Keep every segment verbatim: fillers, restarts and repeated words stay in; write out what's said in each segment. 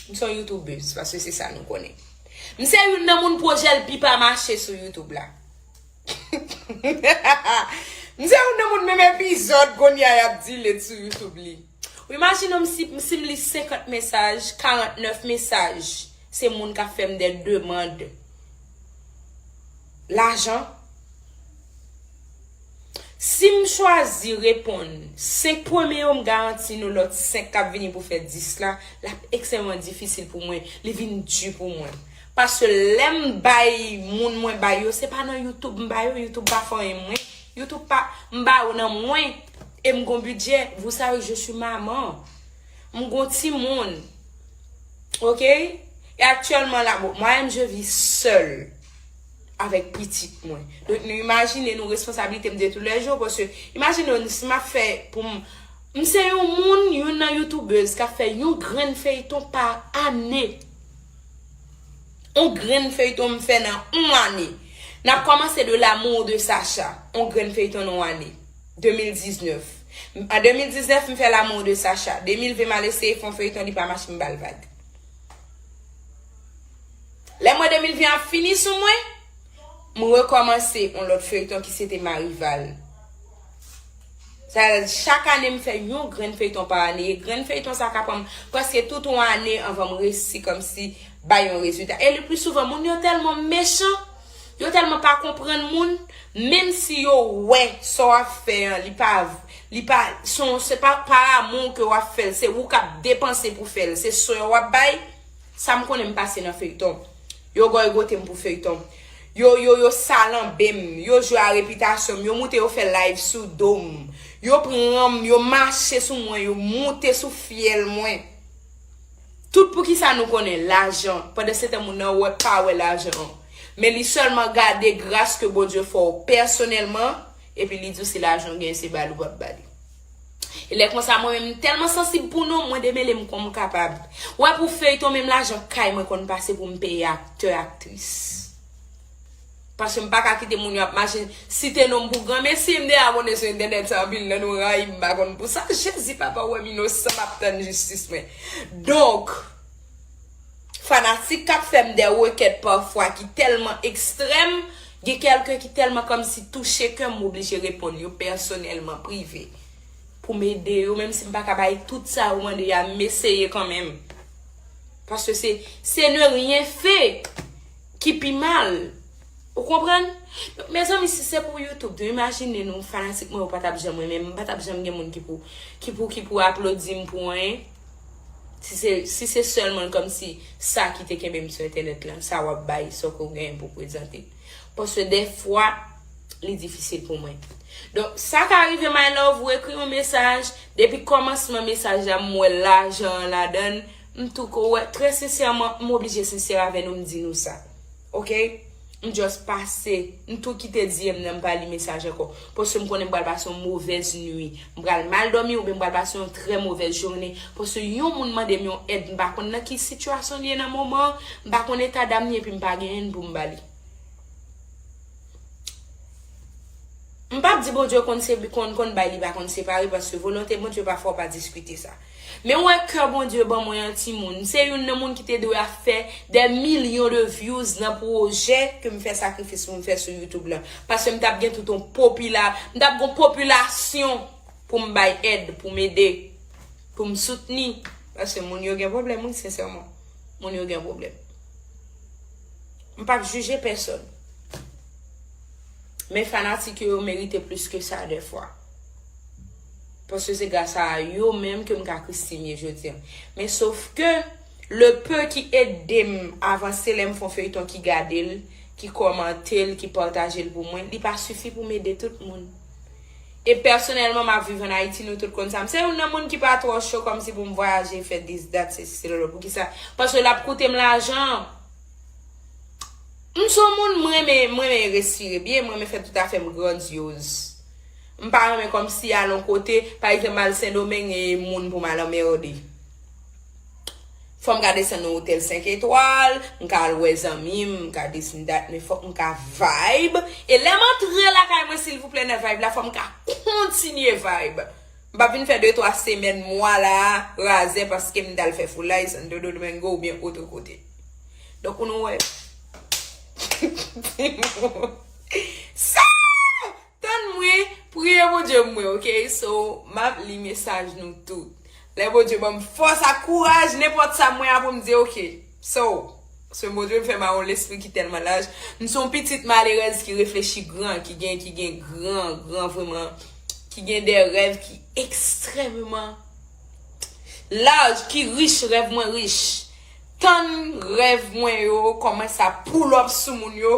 M se yon youtubeuse, paske se sa nou konnen. M se youn nan moun pwojè l pi pa mache sou YouTube la. M se youn nan moun menm epizòd kounye a y ap delete sou YouTube li. Ou imajine w si, si m li senkant mesaj, karantnèf mesaj, se moun k ap fè m de demann lajan. Si m chwazi reponn senk premye yo, m garanti nou lòt senk k ap vini pou fè dis la, l ap ekstrèmman difisil pou mwen, li vin di pou mwen. Paske lè m bay moun mwen bay yo, se pa nan YouTube m ba yo, YouTube pa fè anyen mwen. YouTube pa, m ba yo nan mwen, e m gon bidjè. Vous savez que je suis maman. M gon timoun. Ok? E aktyèlman la, bon, moi-même, je vis seule avèk pitit mwen. Donk, nou imajine nou responsablite m de tou lè jou, paske imajine w, si m ap fè pou m, m se yon moun, youn nan youtubèz k ap fè yon grenn feyton pa ane. Yon grenn feyton m fè nan yon ane. N ap kòmanse de L'amour de Sacha, yon grenn feyton nan yon ane. De mil diznèf. An de mil diznèf, m fè L'amour de Sacha. De mil ven, m al eseye fè yon feyton, li pa mache, m ba l vag. Lè mwa de mil ven ap fini sou mwen, m rekòmanse yon lòt feyton ki se te Marival. Sa, chak ane, m fè yon grenn feyton pa ane. E grenn feyton sa ka pran m prèske tout yon ane anvan m resi kòmsi bay yon rezilta. E le pli souvan, moun yo tèlman mechan, yo tèlman pa konprann moun, menm si yo wè sa w ap fè an, li pa, li pa, se yon, se pa pa amou ke w ap fè l, se ou k ap depanse pou fè l, se swen w ap bay. Sa m konnen m pase nan feyton. Yo gòygote m pou feyton. Yo, yo, yo salanbe m. Yo jwe a repitasyon m. Yo moute, yo fè live sou do m. Yo pran m, yo mache sou mwen, yo moute sou fyèl mwen. Tout poukisa nou konnen lajan, pandan se tan moun nan wè, pa wè lajan an. Men li sèlman gade gras ke Bondye fè w pèsonèlman, epi li di w si lajan w genyen se ba l ou p ap ba li. E lè konsa, mwen menm, m tèlman sansib pou nou, mwen demele m kon m kapab. Wè pou feyton, menm lajan kay mwen konn pase pou m peye aktè, aktris. Paske m pa ka kite moun yo ap mache site non m pou granmesi, m deja konnen sou entènèt sa anpil nan nou rayi m, m pa konn pou sa. Jezi papa, ou wè m inosan, m ap tann jistis mwen. Donk, fanatik k ap fè m de rekèt pafwa ki tèlman ekstrèm, gen kèlke ki tèlman kòmsi touche kè m, m oblije reponn yo pèsonèlman, prive. Pou m ede yo, menm si m pa ka bay tout sa yo mande a, m eseye kanmenm. Paske se, se ne rien fait ki pi mal. Ou konprann? Donk, mezanmi, si se pou YouTube, nou imajine nou, fanatik mwen yo pa t ap janm renmen m, m pa t ap janm gen moun ki pou, ki pou, ki pou aplodi m pou anyen. Si se, si se sèlman kòmsi sa ki te kenbe m sou entènèt lan, sa w ap bay, sa ke w genyen pou w prezante. Paske dèfwa, li difisil pou mwen. Donk, sa ka rive, my love, ou ekri yon mesaj, depi kòmansman mesaj la, m wè lajan an ladan l, m tou ko wè, trè sensèman, m oblije sensè avè nou, m di nou sa. Ok? M just pase, m tou kite D M nan, m pa li mesaj ankò. Paske m konnen m pral pase yon movèz nwi. M pral mal dòmi oubyen m pral pase yon trè movèz jounen. Paske yon moun mande m yon èd, m pa konn nan ki sitiyasyon li ye nan moman an, m pa konn eta dam li epi m pa genyen n pou m ba li. M p ap di Bondye konn se, konn, konn bay li pa konn separe, paske volonte Bondye pafwa w pa diskite sa. Men w wè kè Bondye ban mwen an timoun. M se youn nan moun ki te dwe ap fè des millions de views nan pwojè ke m fè sakrifis pou m fè sou YouTube lan. Paske m t ap gen tout yon popila, m t ap gen yon popilasyon pou m bay èd, pou m ede, pou m soutni. Paske moun yo gen pwoblèm, wi, sensèman. Moun yo gen pwoblèm. M p ap jije pèsòn. Men fanatik yo, yo merite plis ke sa dèfwa. Paske se gras a yo menm ke m ka Christine ye jodi a. Men sof ke le peu ki ede m avanse lè m fè yon feyton, ki gade l, ki kòmante l, ki pataje l pou mwen, li pa sifi pou m ede tout moun. E pèsonèlman, m ap viv ann Ayiti, nou tout konn sa. M se youn nan moun ki pa twò cho kòmsi pou m vwayaje, fè dis dat, sesi, sela, lòt. Poukisa? Paske l ap koute m lajan. M se yon moun, m renmen, m renmen respire byen, m renmen fè tout afè m grandyoz. M pa renmen kòmsi al yon kote, pa egzanp, m al Sendomeng e moun pou m al anmède. Fò m ka desann nan otèl senk etwal, m ka al wè zanmi m, m ka dis m dat, men fòk m ka vibe. E lè m antre lakay mwen, silvouplè, nan vibe la, fò m ka kontinye vibe. M ap vin fè de twa semèn, mwa la, razè paske m t al fè foulay Santo Domingo oubyen otre kote. Donk, ou nou wè. Sa! Tann mwen, priye Bondye pou mwen, ok? So, m ap li mesaj nou tout. Lè Bondye ban m fòs ak kouraj, nenpòt sa mwen apre m di, ok. So, se Bondye m fè m a yon lespri ki tèlman laj. M se yon pitit malerèz ki reflechi gran, ki gen, ki gen gran, gran vrèman, ki gen de rèv ki ekstrèmman laj, ki rich, rèv mwen rich. Tann rèv mwen yo kòmanse ap pull up sou moun yo.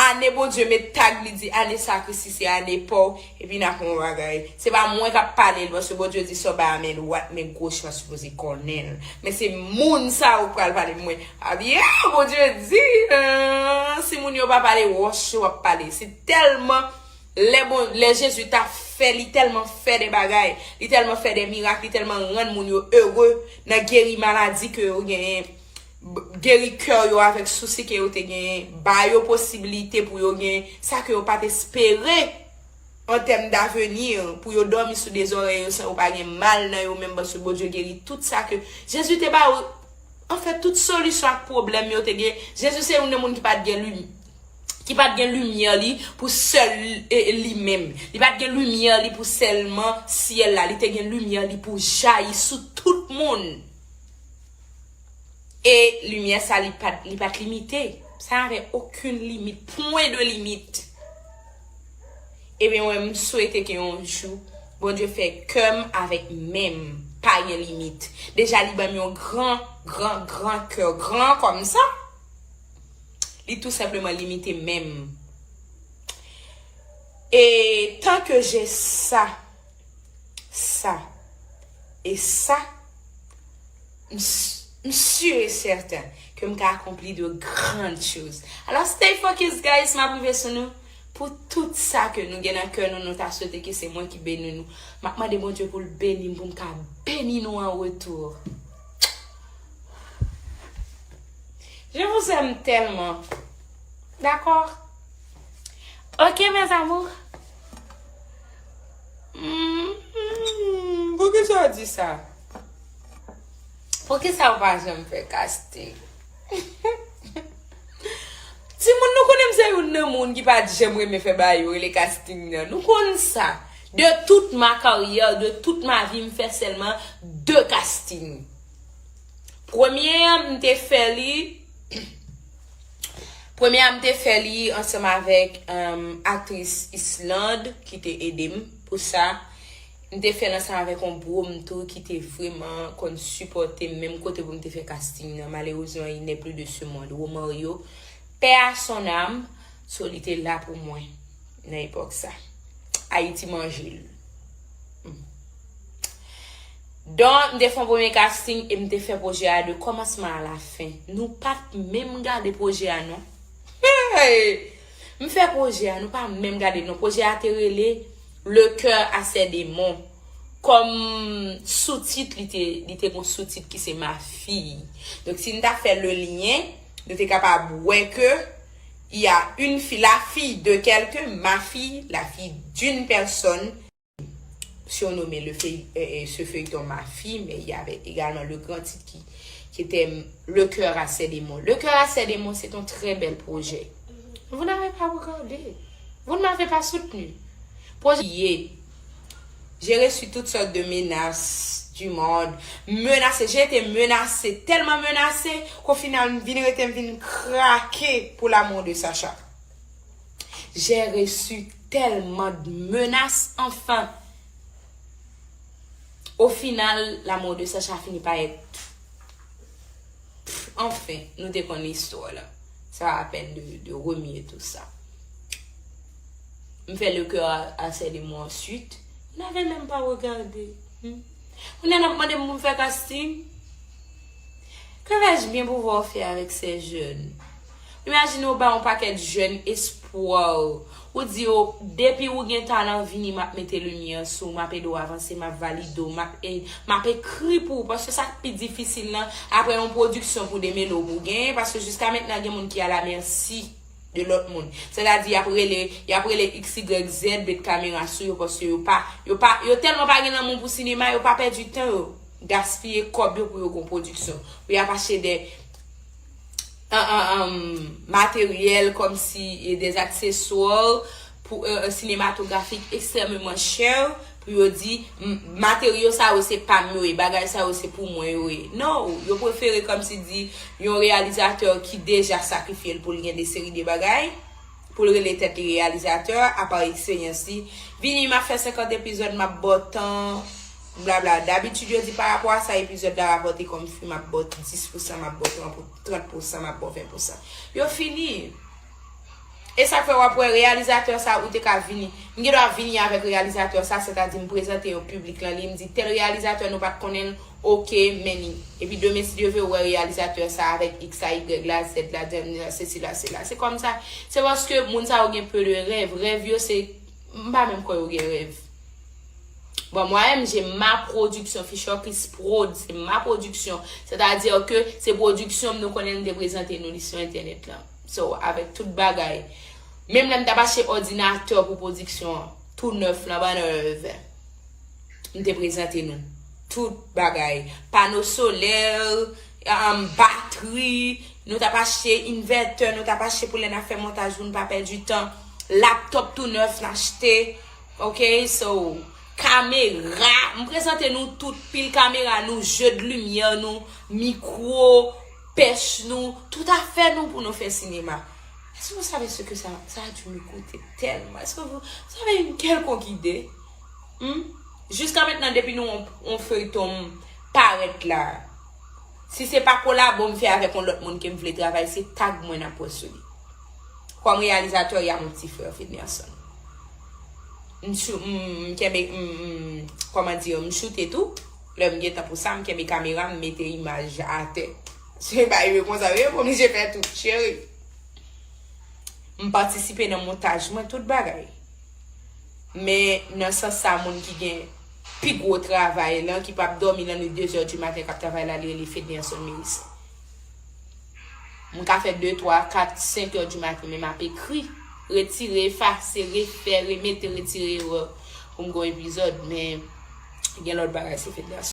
Ane Bondye met tag li di ane sakrifis se ane pa w, epi n ap yon bagay. Se pa mwen k ap pale l, paske Bondye di sa w bay a men dwat, men goch la sipoze konnen l. Men se moun sa yo k pral pale pou mwen. Abyen, Bondye di, euh, si moun yo pa pale, wòch yo ap pale. Se tèlman, lè bon, lè Jezi ta fè, li tèlman fè de bagay, li tèlman fè de mirak, li tèlman rann moun yo ere nan geri maladi ke yo genyen, geri kè yo avèk sousi ke yo te genyen, ba yo posibilite pou yo gen sa ke yo pa t espere an tèm davni, pou yo dòmi sou de zòrèy yo san yo pa gen mal nan yo menm, paske Bondye geri tout sa ke Jezi te ba yo. Anfèt, tout solisyon ak pwoblèm yo te gen, Jezi se youn nan moun ki pa t gen limyè. Ki pa t gen limyè li pou sèl, e, li menm. Li pa t gen limyè li pou sèlman syèl la. Li te gen limyè li pou jayi sou tout moun. E limyè sa, li pa t, li pa t limite. Sa avè okenn limit, pwen de limit. Ebyen, mwen, m swete ke yon jou, Bondye fè kè m avèk men m pa gen limit. Deja, li ban m yon gran, gran, gran kè, gran kòm sa. Li tou senpleman limite men m. E tant que j'ai ça, ça, et ça, m s- m sûr et certain ke m ka akonpli de grandes choses. Alors, stay focus, guys, m ap rive sou nou. Pou tout sa ke nou gen nan kè nou, nou ta swete ke se mwen ki beni nou. M ap mande Bondye pou l beni m, pou m ka beni nou an retou. Je vous aime tellement. D'accord? Ok, mes amours. Hmm, poukisa w di sa? Poukisa w pa janm fè casting? Timoun, nou konnen m se youn nan moun ki pa t janm renmen fè bagay yo rele casting nan. Nou konn sa. De toute ma carrière, de toute ma vie, m fè sèlman de casting. Premye a, m te fè li, premye a, m te fè li ansanm avèk, um, aktris Islande ki te ede m pou sa. M te fè l ansanm avèk yon bro m tou ki te vrèman konn sipòte m, menm kote pou m te fè casting nan. Malheureusement, il n'est plus de ce monde. Romario, paix à son âme, so li te la pou mwen nan epòk sa. Ayiti manje l. Hmm. Donk, m te fè yon premye casting e m te fè pwojè a de kòmansman a la fen. Nou pa t menm gade pwojè a, non. Hey! M fè pwojè a, nou pa menm gade, non. Pwojè a te rele Le cœur à ses démons. Kòm soutit, li te, li te gon soutit ki se Ma fille. Donk, si n ta fè le lien, nou te kapab wè ke il y a une fille, la fille de quelqu'un, ma fille, la fille d'une personne, surnommé le feuille- euh, euh, ce feuilleton Ma fille, mais il y avait également le grand titre qui, qui était Le cœur à ses démons. Le cœur à ses démons, c'est un très bel projet. Vous n'avez pas regardé. Vous ne m'avez pas soutenu. Pwojè, j'ai reçu toutes sortes de menaces du monde. Menase, j'ai été menacée, tèlman menase, ke o final, m vin rete, m vin krake pour l'amour de Sacha. J'ai reçu tellement de menaces, enfin. Au final, l'amour de Sacha fini pa èt. Enfin, nou te konn istwa la. Ça va à peine de, de remuer tout ça. M fè Le cœur à, à ses démons ensuite. Vous n'avez même pas regardé. Hmm. Kounye a n ap mande m pou m fè casting. Que vais-je bien pouvoir faire avec ces jeunes? Imajine ou ba yon pakèt jèn espwa. Ou di yo, depi ou gen talan, vini, m ap mete limyè sou ou, m ap ede w avanse, m ap valide w, m ap, e, m ap ekri pou ou. Paske sa k pi difisil lan, apre yon pwodiksyon pou demele w pou w genyen, paske jiska mentnan gen moun ki alamèsi. de lòt moun. Sètadi, y ap rele, y ap rele X Y Z, met kamera sou yo, paske yo pa, yo pa, yo tèlman pa gen lanmou pou sinema, yo pa pèdi tan yo, gaspiye kòb yo pou yo gon pwodiksyon. Pou y ap achte de, an, an, an, materyèl kòmsi, e, de akseswa pou, e, e, sinematografik ekstrèmeman chè, pou yo di, "M, materyo sa yo se pa m yo ye, bagay sa yo se pou mwen yo ye." Non, yo prefere kòmsi di yon reyalizatè ki deja sakrifye l pou l gen de seri de bagay, pou l rele tèt li reyalizatè, apa eksperyans li. Vini, m ap fè senkant epizòd, m ap ba w tan, blabla. Dabitid, yo di pa rapò a sa epizòd la rapòte kòm fi, m ap ba w dis pousan, m ap ba w trant pou, trant pousan, m ap ba w ven pousan. Yo fini. E sa k fè w ap wè reyalizatè sa ou te ka vini. M gen dwa vini avèk reyalizatè sa, sètadi m prezante yon piblik lan li, m di tèl reyalizatè nou pa t konnen l, oke, men li. Epi demen si Dye vle ou wè reyalizatè sa avèk X, Y la, Z la, sesi la, sela. Se kòmsa. Se paske moun sa yo gen pe de rèv. Rèv yo se, m pa menm kwè yo gen rèv. Bon, mwen menm, j'ai ma production, Fisher Chris Prod, se ma production. Sètadi ke se pwodiksyon m nou konnen m te prezante nou li sou entènèt lan. So, avèk tout bagay. Menm lè m t ap achte òdinatè pou pwodiksyon an, tou nèf, flambant nèf, m te prezante nou tout bagay. Pano solè, um, batri, nou t ap achte invètè, nou t ap achte pou lè n ap fè montaj pou n pa pèdi tan. Laptòp tou nèf n achte. Ok, so, kamera. M prezante nou tout pil kamera nou, jeu de lumière nou, mikwo, pèch nou, tout afè nou pou nou fè sinema. Est-ce que vous savez ce que ça, ça a dû me coûter tellement? Est-ce que vous, vous avez une quelconque idée? Hmm? Jiska mentnan, depi nou on, on feyton parèt la, si se pa kolabo m fè avèk on lòt moun ke m vle travay, se tag mwen n ap wè sou li. Kòm reyalizatè, y a mon ti frè Fednerson. M chou-, m, m kenbe, m, m, kòman di, m choute tou. Lè m gen tan pou sa, m kenbe kamera, m mete imaj atè. Se bagay yo konsa, wi, m oblije fè tout, cheri. M patisipe nan montaj mwen, tout bagay. Men nan sans sa, moun ki gen pi gwo travay lan, ki p ap dòmi lannwit de zè di maten, k ap travay la, li rele Fednerson Mérissant. M ka fè de, twa, kat, senk è di maten, men m ap ekri, retire, efase, refè, remete, retire erè pou m gen yon epizòd, men gen lòt bagay, se Fednerson.